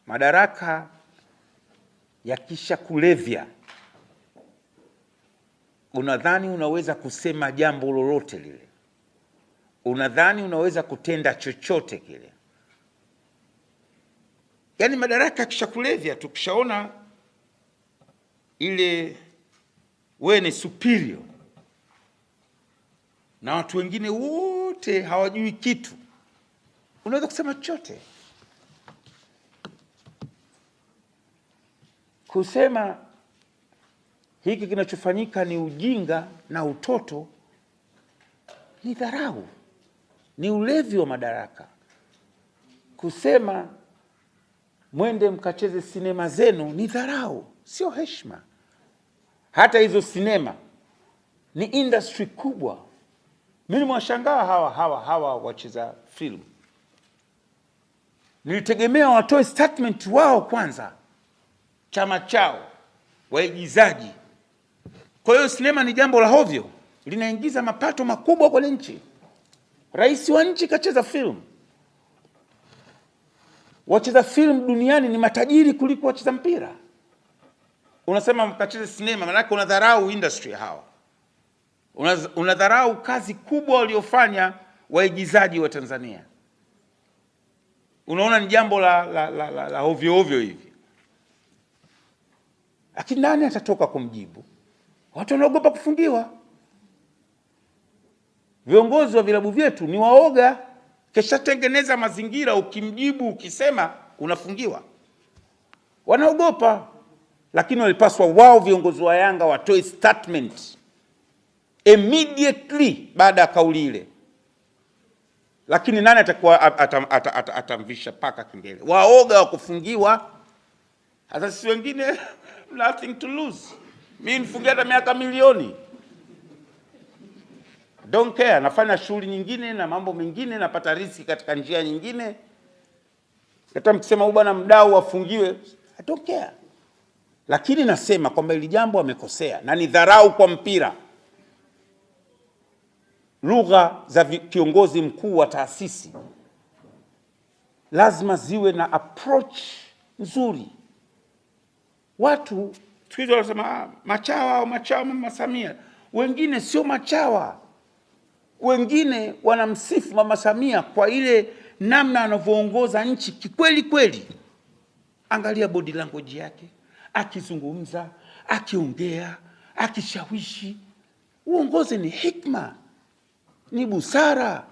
Madaraka yakisha kulevya, unadhani unaweza kusema jambo lolote lile, unadhani unaweza kutenda chochote kile. Yaani madaraka yakisha kulevya, tukishaona ile wewe ni superior na watu wengine wote hawajui kitu, unaweza kusema chochote. Kusema hiki kinachofanyika ni ujinga na utoto ni dharau, ni ulevi wa madaraka. Kusema mwende mkacheze sinema zenu ni dharau, sio heshima. Hata hizo sinema ni industry kubwa. Mimi nimewashangaa hawa wacheza filamu. Nilitegemea watoe statement wao kwanza, chama chao, waigizaji. Kwa hiyo sinema ni jambo la hovyo, linaingiza mapato makubwa kwenye nchi. Rais wa nchi kacheza filamu. Wacheza filamu duniani ni matajiri kuliko wacheza mpira. Unasema mkacheze sinema, maanake unadharau industry hawa. Unadharau kazi kubwa waliofanya waigizaji wa Tanzania. Unaona ni jambo la ovyo ovyo hivi. Lakini nani atatoka kumjibu? Watu wanaogopa kufungiwa. Viongozi wa vilabu vyetu ni waoga. Keshatengeneza mazingira, ukimjibu ukisema unafungiwa. Wanaogopa. Lakini walipaswa wao viongozi wa Yanga watoe statement immediately baada ya kauli ile. Lakini nani atakuwa atamvisha paka kengele? Waoga wa kufungiwa. Hata sisi wengine nothing to lose. Mimi nifungia hata miaka milioni. Don't care, nafanya shughuli nyingine na mambo mengine, napata riziki katika njia nyingine. Hata mkisema huyu bwana mdau afungiwe, I don't care. Lakini nasema kwamba hili jambo amekosea na ni dharau kwa mpira. Lugha za kiongozi mkuu wa taasisi lazima ziwe na approach nzuri. Watu siku hizi wanasema machawa au machawa Mama Samia. Wengine sio machawa, wengine wanamsifu Mama Samia kwa ile namna anavyoongoza nchi kikweli kweli. Angalia body language yake, akizungumza, akiongea, akishawishi. Uongozi ni hikma, ni busara.